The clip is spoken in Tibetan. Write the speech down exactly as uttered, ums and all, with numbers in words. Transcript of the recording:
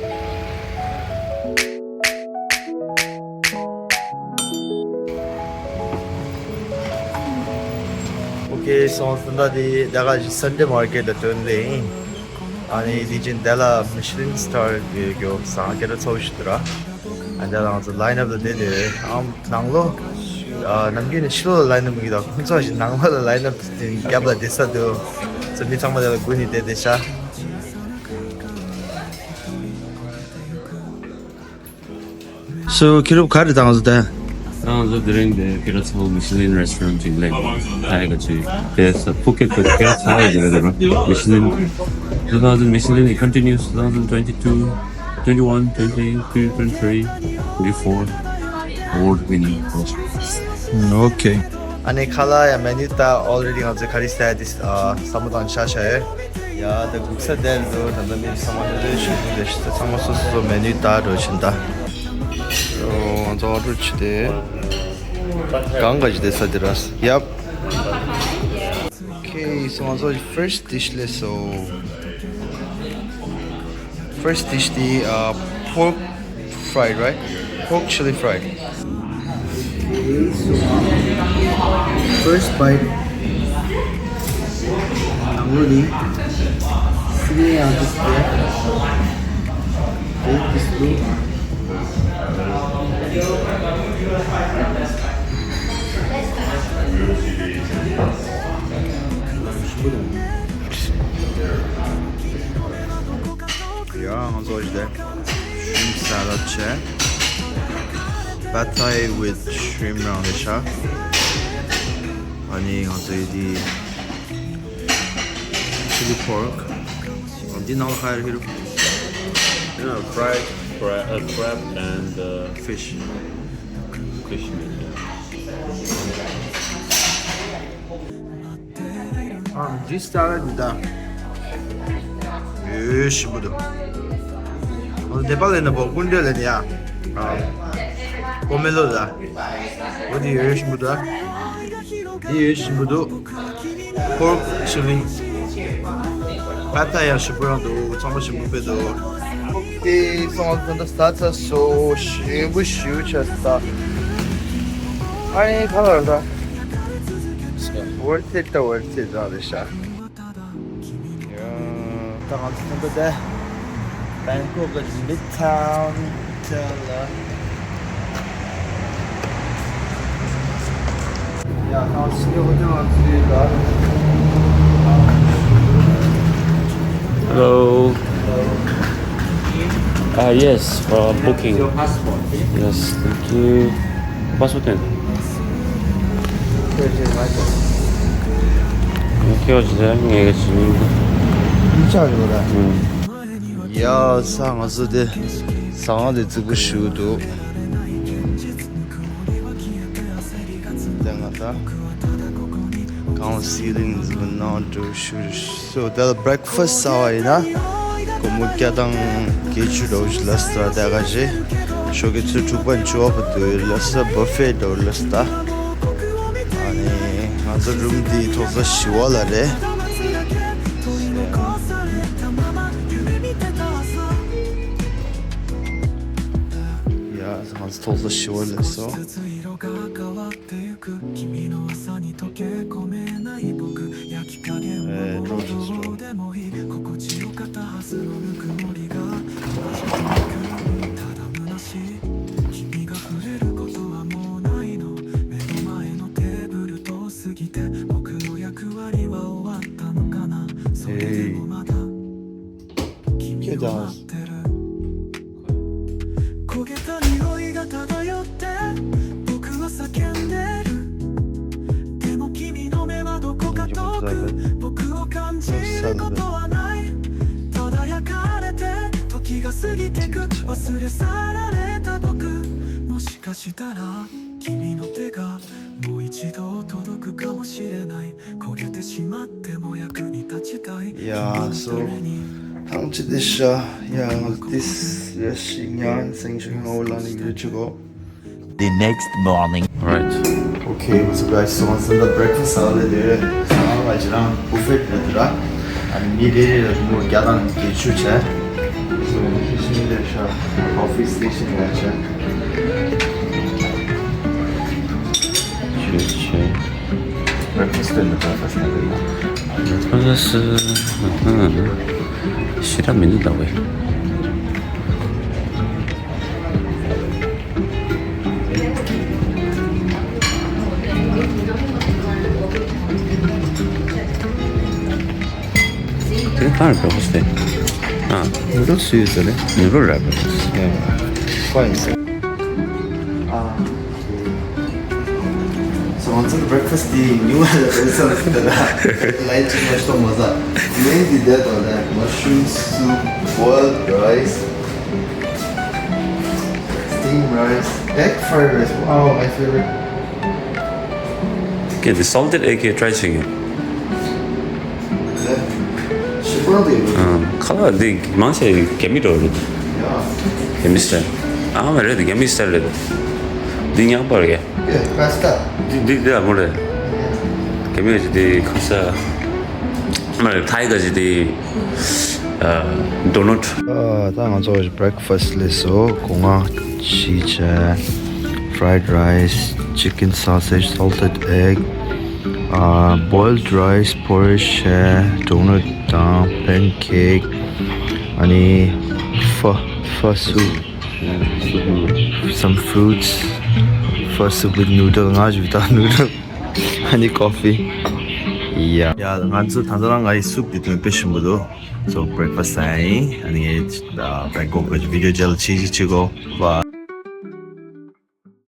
Okay, སོང་ཙང་ད་དེ་ད་ག་Sunday market ལ་ཐོན་ལེ་ཡིན། ཨ་ནི་དེ་བཞིན་དེ་ལ་Michelin star གི་གོ་ས་སྐད་གྲགས་ཚ་བོ་ཞིག་འདུག་ར། ཨ་ནི་དེ་ལ་ང་ཚོ་line up ལ་བསྡད་དེ་ཨམ་ནང་ལོ། ཨ་ནམ་རྒྱུན་ནས་ཕྱི་ལོགས་ལ་line up མི་འདུག་ཁོང་ཚོ་ཞིག་ནང་ལོགས་ལ་line up དེ་རྒྱབ་ལ་བསྡད་ས་འདུག་ཚོ་མི་ཚང་མ་དེ་ལ་སྒུག་ནས་བསྡད་དེ་ཤ། So, ཁྱེད་རང་ག་རེ་བཏང་ཟེར་ད། ང་ཚོ་དེ་རིང་འདི་སྐད་གྲགས་ཚ་བོ་Michelin restaurant ཅིག་སླེབས་ཡོད། ཐའི་ག་ཅིག་དེ་ས་ཕུ་ཀེ་ཏི་སྐད་གྲགས་ཚ་བོ་ཞིག་རེད་དེ་ར། Michelin two thousand Michelin it continues two thousand twenty-two, twenty-one, twenty-two, twenty-three, twenty-four award winning restaurant. Okay. ཨ་ནི་ཁ་ལག་ཡ་menu ད་already ང་ཚོས་ག་རེ་ཟ་དེ་བསམ་བློ་བཏང་ཤ་ཤ་ཡོད། ཡ་ད་སྒུག་ས་དེར་འདུག་ད་ལྟ་མི་ཚང་མ་ལོས་ཞུ་གི་རེད་ཤི་ད་ཚང་མ་སོ་སོ་སོ་menu ད་འགྲོ་བཞིན་ད། ང་ཚོ་order བྱས་ཏེ། གང་ག་ཅི་དེ་ས་དེ་ར། Yep. Okay, so ང་ཚོ་first dish ལས་སོ། First dish དེ་uh, pork fried, right? Pork chili fried. Okay, so first bite. ནང་ལོ་ནི་སི་ནི་ཡང་དུ་སྟེ། དེ་དུས་སུ། ཡ་ང་ཚོ་ཞིག་ལས། Shrimp salad བྱས། Pad Thai with shrimp རང་རེད་ཤག་ཨ་ནི་ང་ཚོ་ཡི་དེ། Chili pork. འདི་ནང་ལ་ཧ་ཡར་ཧི་རུ། Yeah, fried cra- uh, crab and uh, fish. Fish meat. Yeah. ཨ་འདི་ས་ལ་འདི་ད། ཡོད་ཞིམ་པོ་འདུག་ཨ་ནེ་པ་ལི་ན་པོ་ཀུན་ཏེ་ལ་ནི་ཡ། ཨ་པོ་མེ་ལོ་ད། འོ་འདི་ཡོད་ཞིམ་པོ་འདུག་འདི་ཡོད་ཞིམ་པོ་འདུག Pork chili. Pad Thai ཡང་ཞིམ་པོ་ཡང་འདུག་ཚང་མ་ཞིམ་པོ་དཔེ་འདུག་ཨོ་ཁེ། སོང་ཙང་ད་ས་ཚ་སོ་ཞིམ་པོ་ཞིམ་པོ་ཆགས་ས། ཨ་ནི་ཁ་ལག་ད། Worth it ད་worth it རང་རེད་ཤག་ཡ། ད་ང་ཚོ་ཚོ་འདི་དེ་བེང་ཀོག་གི་Midtown Hotel ལ། ཡ་ད་ང་ཚོ་ཚོ་འདི་ཧོ་ཊེལ་ལ་ཚུད་ཡོད་ད། Hello. Ah, yes, for booking. Your passport, please. Yes, thank you. Passport ten. ཁྱོད་ཀྱི་ངའི་ཆིག་ཡིག་ཆགས་ཡོད་ར། ཡ་ས་ང་ཚོ་དེ་ཟ་ཁང་དེ་རྫིག་པོ་ཞིག་འདུག་དེ་ང་ད་གང་ceiling རྫིག་པོ་ནང་འགྲོ་ཞུ། So དེ་ལ་breakfast ཟ་བ་ཡིན་ན་སྒོར་མོ་བརྒྱ་དང་བརྒྱད་ཅུ་འདྲ་བོ་ཞིག་ལབ་སོང་ད་ག་ཞེས། ཞོགས་ཀའི་ཆུ་ཚོད་དྲུག་པ་བཅུ་པ་བར་དུ་ལབ་སོང་། buffet འདྲ་བོ་ལབ་སོང་ད། ཨ་ནི་ང་ཚོ་room འདི་ཐོག་ས་བཞི་པ་ལ་རེད། ཡ་ང་ཚོ་ཐོག་ས་བཞི་པ་ལ་སླེབས་སོང་། Yeah, so ཐང་ཅི་དེ་ཤ་ཡ་ང་ཏིས་ཡ་ཤི་ཉན་སེང་ཤུ་ངོ་ལ་ནི་རེ་ཆུ་གོ། The next morning. Right. Okay, what's up guys? So once the breakfast out there, I'm like around buffet with that. And me there is more galan kitchen chat. So kitchen the Coffee station ལ་ཆ། ཆེ་ཆེ། Breakfast and the breakfast ནང་ལ་ཡིན། ཁོ་ལ་སི་ཧ་ཧ་ཤི་ར་མི་འདུག་ད་བས། དེ་གང་རེད་breakfast་དེ། ཨ། noodles ཡོད་ཟེར་རེད། noodle རེད་breakfast། Yeah. Fine. ཨ། So ང་ཚོ་breakfast་དེ་ཉུང་བ་ལ་breakfast་དེ་ལ་line་གཅིག་མ་གཏོགས་མ་ཟ། Main་དེ་དེ་དང་དེ། Mushroom soup, boiled rice, steamed rice, egg fried rice. Wow, my favorite. ཁྱེད་འདི་salted egg་གི་try་བྱེད་ཀྱི། ཁ་ལག་འདི་མང་ཆེ་རྒྱ་མི་འདྲ་རེད། རྒྱ་མི་style། ཨ་མ་རེད། རྒྱ་མི་style་རེད། འདི་ཉག་པ་རེད། འདི་འདི་འདི་ཨ་མོ་རེད། རྒྱ་མི་རེད། འདི་ཁ་ས་མ་རེད། ཐའི་ག་ཅིག་འདི། ཨ། donut། ཨ། ད་ང་ཚོ་breakfast་ལས་སོ་སྒོ་ང་ཕྱི་ཆ། Fried rice, chicken sausage, salted egg, uh, boiled rice, porridge, uh, donut དང་pancake, ཨ་ནི་pho, pho soup, some fruits, pho soup with noodle, ང་ཞིག་ད་noodle, ཨ་ནི་coffee. Yeah. Yeah, ང་ཚོ་ད་ལྟ་རང་ང་ཡི་soup་དེ་དོན་དཔེ་ཞིམ་པོ་འདུག So breakfast་ཨ་ནི་ངས་Bangkok་གི་video་ཇལ་ཆི་ཆི་ཆི་གོ། Bye.